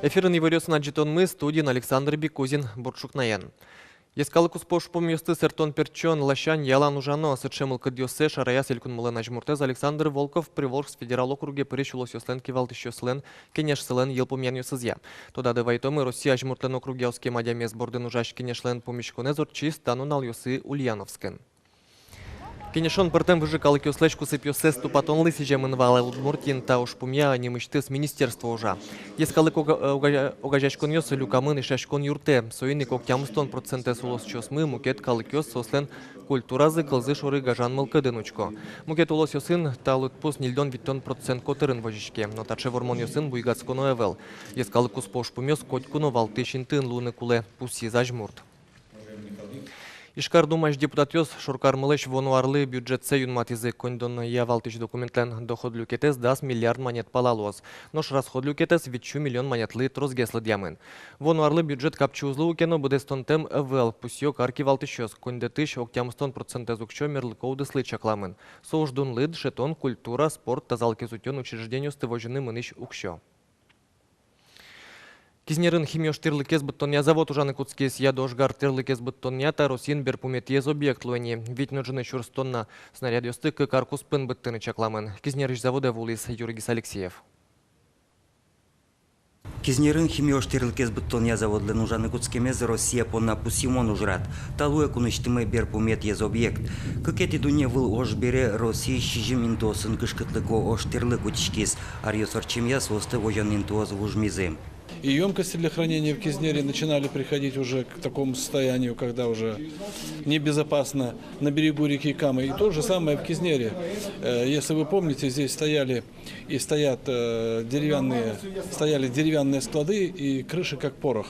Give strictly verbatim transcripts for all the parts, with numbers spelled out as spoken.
Эфирын иворъёсын адӟытонмы, студиын Александр Бекузин. Бур ӵукнаен. Йӧскалык куспо ужпумъёсты сэртон-пертчон ласянь ялан ужано. Сыӵе мылкыдъёссэ шараяз Элькунмылэн азьмуртэз Александр Волков Приволжск федерал округе пырись улосъёслэн кивалтӥсьёсылэн кенешсылэн йылпумъянъёсызъя. Тодады вайытомы, Россия азьмуртлэн округъя оскем адямиез бордын ужась кенешлэн пумиськонэз ортчиз та нуналъёсы Ульяновскын. Кенешон пӧртэм выжы калыкъёслэсь кусыпъёссэс тупатонлы сӥземын вал. Удмуртиын та ужпумъя нимысьтыз министерство ужа. Йӧскалык ога-, ога-, огазеяськонъёс люкамын Ижкарын юртэ. Соин ик ог тямыстон процентэз улосчиосмы мукет калыкъёс соослэн культуразы, кылзы шоры гажан мылкыдын учко. Мукет улосъёсын та лыдпус ньыльдон-витьтон процент котырын возиське. Но таӵе вормонъёсын буйгатсконо ӧвӧл. Йӧскалык куспо ужпумъёс котьку но валтӥсь интыын луыны кулэ, пусйиз азьмурт. Ижкар думаысь депутатъёс шоркармылэсь вуоно арлы бюджетсэ юнматӥзы. Коньдонъя валтӥсь документлэн доход люкетэз дас миллиард манет пала луоз. Нош расход люкетэз витьсю миллион манетлы тросгес лыдъямын. Вуоно арлы бюджет капчи уз луы ке но, быдэстонтэм ӧвӧл, пусйо кар кивалтӥсьёс. Коньдэтысь ог тямыстон процентэз уксё мерлыко удыслы чакламын. Со уждунлы, дышетон, культура, спорт, тазалыкез утён учреждениосты возьыны мынӥсь уксё. Кизнерын химиожтӥрлыкез быдтонъя завод ужаны кутскиз. Ядо ожгар тӥрлыкез быдтонъя та Россиын берпуметӥез объект луэ ни. Вить но ӝыны сюрс тонна снарядъёсты кык ар куспын быдтыны чакламын. Кизнерысь заводэ вуылӥз Юргис Алексеев. Кизнерын химиожтӥрлыкез быдтонъя заводлэн ужаны кутскемез Россия понна пусйымон ужрад. Та луэ кунысьтымы берпуметӥез объект. Кыкетӥ дунневыл ож бере Россиысь сизьым интыосын кышкытлыко ожтӥрлык утиськиз. Аръёс ортчемъя соосты возён интыос вужмизы. И ёмкости для хранения в Кизнере начинали приходить уже к такому состоянию, когда уже небезопасно на берегу реки Камы. И то же самое в Кизнере. Э, если вы помните, здесь стояли и стоят, э, деревянные, стояли деревянные склады и крыши как порох.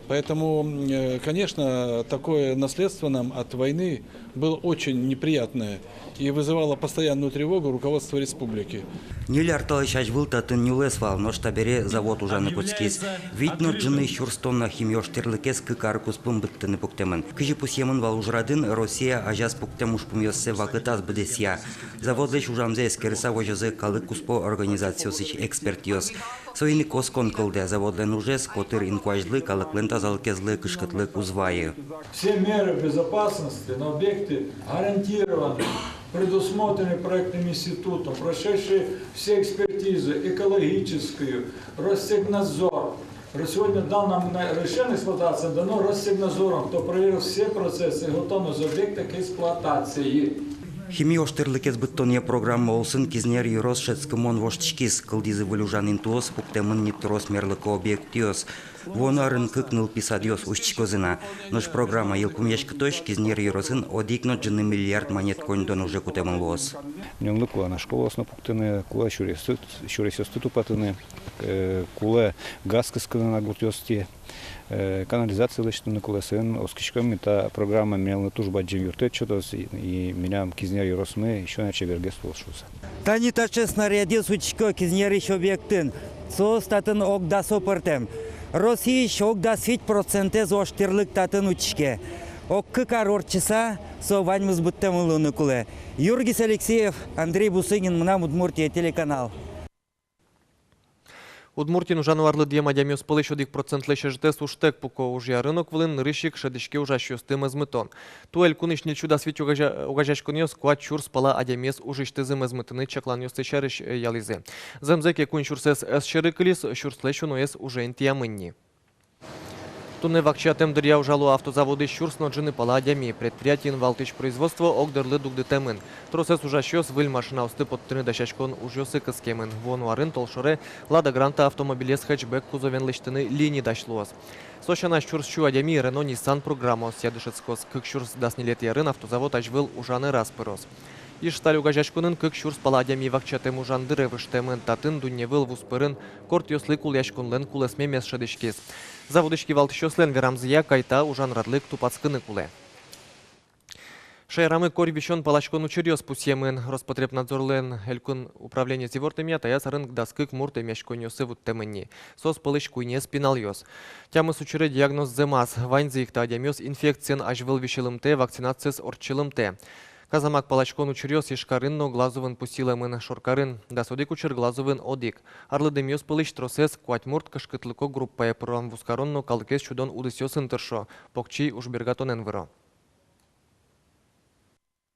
Поэтому, э, конечно, такое наследство нам от войны было очень неприятное и вызывало постоянную тревогу руководства республики. Ньыль ар талэсь азьвыл татын нюлэс вал, нош табере завод ужаны кутскиз. Вить но ӝыны сюрс тонна химиожтӥрлыкез кык ар куспын быдтыны пуктэмын. Кызьы пусъемын вал ужрадын, Россия азяз пуктэм ужпумъёссэ вакытаз быдэсъя. Заводлэсь ужамзэ эскерыса возёзы калык куспо организациосысь экспертъёс. Соин ик оскон кылдэ: заводлэн ужез котыр инкуазьлы, калыклэн тазалыкезлы кышкытлык уз вайы. Все меры безопасности на объекте гарантированы, предусмотрены проектным институтом, прошедшие все экспертизы, экологическую, Ростехнадзор. Сегодня данное решение эксплуатации дано Ростехнадзором, кто проверил все процессы и готовность объекта к эксплуатации. Химиожтӥрлыкез быдтонъя программа улсын Кизнер ёрос шӧдскымон воштӥськиз. Кылдӥзы выль ужан интыос, пуктэмын ни трос мерлыко объектъёс. Вуоно арын кык нылпи садъёс усьтӥськозы на. Нош программа йылпумъяськытозь Кизнер ёросын одӥг но ӝыны миллиард манет коньдон уже кутэмын луоз. Милемлы кулэ на школаос но пуктыны, кулэ сюресъёсты, сюресъёсты тупатыны, э, кулэ газ кыскыны на гуртъёстӥ. Э, канализация лэсьтыны кулэ. Соин оскиськом ми, та программа милемлы туж бадӟым юрттэт сётоз, и, и милям Кизнер ёросмы ещё на чебергес луоз шуыса. Тани таӵе снарядъёс утисько Кизнерысь объектын. Соос татын ог дасо пӧртэм. Россиысь ог дас вить процентэз ожтӥрлык татын утиське. Ог кык ар ортчыса, со ваньмыз быдтэмын луыны кулэ. Юргис Алексеев, Андрей Бусыгин, «Мынам Удмуртие» телеканал. Удмуртиын ужано арлыдъем адямиос пӧлысь одӥг процентлэсь ӧжытэз ужтэк пуко. Ужъя рынок вылын нырысь ик шӧдӥське ужасьёсты мӧзмытон. Туэ элькунысь ньыльсю дас вить огазя-, огазеяськонъёс куать сюрс пала адямиез ужысьтызы мӧзмытыны чакланъёссы сярысь, э, ялӥзы. Зэмзэ ке, куинь сюрсэз ӧз сьӧры кылиз, сюрслэсь уноез уже интыямын ни. Туннэ вакчиятэм дыръя ужало автозаводысь сюрс но ӝыны пала адями. Предприятиын валтӥсь производство ог дырлы дугдытэмын. Тросэз ужасьёс выль машинаосты поттыны дасяськон ужъёсы кыскемын. Вуоно арын толшоре «Лада Гранта» автомобилез хэтчбек кузовен лэсьтыны линия дась луоз. Со сяна, сюрс сю адями Рено-Ниссан программаосъя дышетскоз. Кык сюрс дас ньылетӥ арын автозавод азьвыл ужаны раз пыроз. Ижсталь огазеяськонын кык сюрс пала адями вакчиятэм ужан дыре выжтэмын. Татын дунневыл вуз пырын кортъёслы кулэяськонлэн кулэсмемез шӧдӥськиз. Заводысь кивалтӥсьёслэн верамзыя, кайта ужан радлык тупатскыны кулэ. Шаерамы корь висён-паласькон учыръёс пусъемын. Роспотребнадзорлэн элькун управлениез ивортэмъя, таяз арын дас кык мурт эмъяськонниосы вуттэмын ни. Соос пӧлысь куинез пиналъёс. Тямыс учыре диагноз зэмаз. Ваньзы ик та адямиос инфекциен азьвыл висьылымтэ, вакцинациез ортчылымтэ. Казамак паласькон учыръёс Ижкарын но Глазовын пусйылэмын, шоркарын дас одӥг учыр, Глазовын одӥг. Арлыдэмъёс пӧлысь тросэз куать мурт кышкытлыко группае пыро. Вузкарон но калыкез сюдон удысъёсын тыршо, покчи ужбергатонэн выро.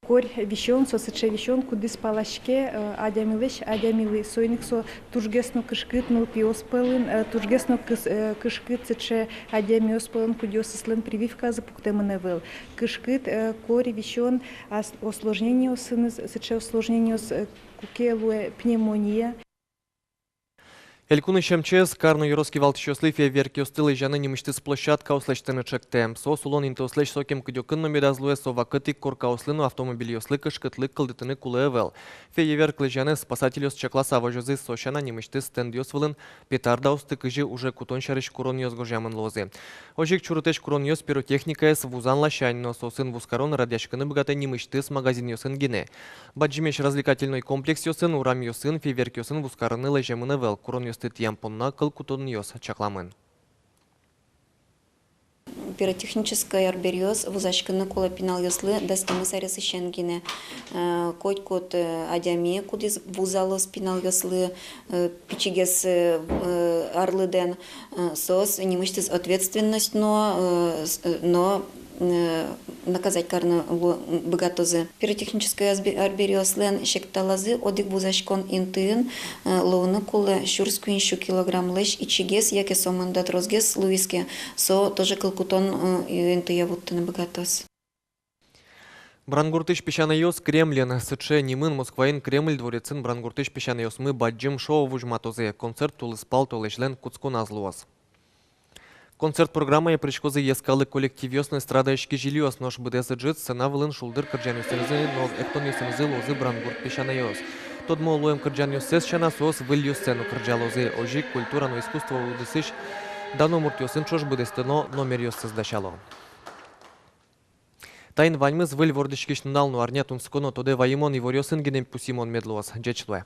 Корь висён — со сыӵе висён, кудӥз палаське, э, адямилэсь адямилы. Соин ик со тужгес но кышкыт нылпиос пӧлын, э, тужгес но кыс-, э, кышкыт сыӵе адямиос пӧлын, кудъёсызлэн прививказы пуктэмын ӧвӧл. Кышкыт, э, корь висён, ас-, осложнениосыныз, сыӵе осложнениос, э, куке луэ пневмония. Элькунысь МЧС кар но ёрос кивалтӥсьёслы фейерверкъёсты лэзьяны нимысьтыз площадкаос лэсьтыны чектэ. Соос улон интыослэсь сокем кыдёкын но медаз луэ, со вакытэ ик коркаослы но автомобильёслы кышкытлык кылдытыны кулэ ӧвӧл. Фейерверк лэзьяны спасательёс чакласа возёзы, со сяна нимысьтыз стендъёс вылын петардаосты кызьы уже кутон сярысь куронъёс гожъямын луозы. Озьы ик чурытэсь куронъёс пиротехникаез вузан ласянь но, соосын вузкарон радъяськыны быгатэ нимысьтыз магазинъёсын гинэ. Бадӟымесь развлекательной комплексъёсын, урамъёсын фейерверкъёсын вузкарыны лэземын ӧвӧл, куронъёсты тӥям понна кыл кутонъёс чакламын. Пиротехнической арбериос вузаськыны кулэ пиналъёслы дас тямыс аресысен гинэ. Э, котькуд, э, адями, кудӥз вузалоз пиналъёслы, э, пичигес, э, э, арлыдэн, э, соос нимысьтыз ответственность но, э, с-, э, но, э, наказать карыны лу-, быгатозы. Пиротехнической азбе-, арбериослэн секталазы одӥг вузаськон интыын, э, луыны кулэ сюрс куинь сю килограммлэсь ичигес, яке со мында тросгес луиз ке, со тоже кыл кутон, э, интые вуттыны быгатоз. Брангуртысь песянайёс Кремлен. Сыӵе нимын Москваын Кремль дворецын Брангуртысь песянайёсмы бадӟым шоу возьматозы. Концерт тулыспал толэзьлэн кутсконаз луоз. Концерт программае пыриськозы йӧскалык коллективъёс но эстрадаысь кизилиос. Нош быдэс ӝыт сцена вылын шулдыр кырӟанъёсынызы но эктонъёсынызы луозы Брангурт песянайёс. Тодмо луэм кырӟанъёссэс сяна, соос выльёссэ но кырӟалозы. Озьы ик культура но искусство удысысь дано муртъёсын ӵош быдэстоно номеръёссэс дасяло. Таин ваньмыз. Выль вордӥськись нунал но арня тунсыко но тодэ вайымон иворъёсын гинэ пусйымон мед луоз. Ӟеч луэ.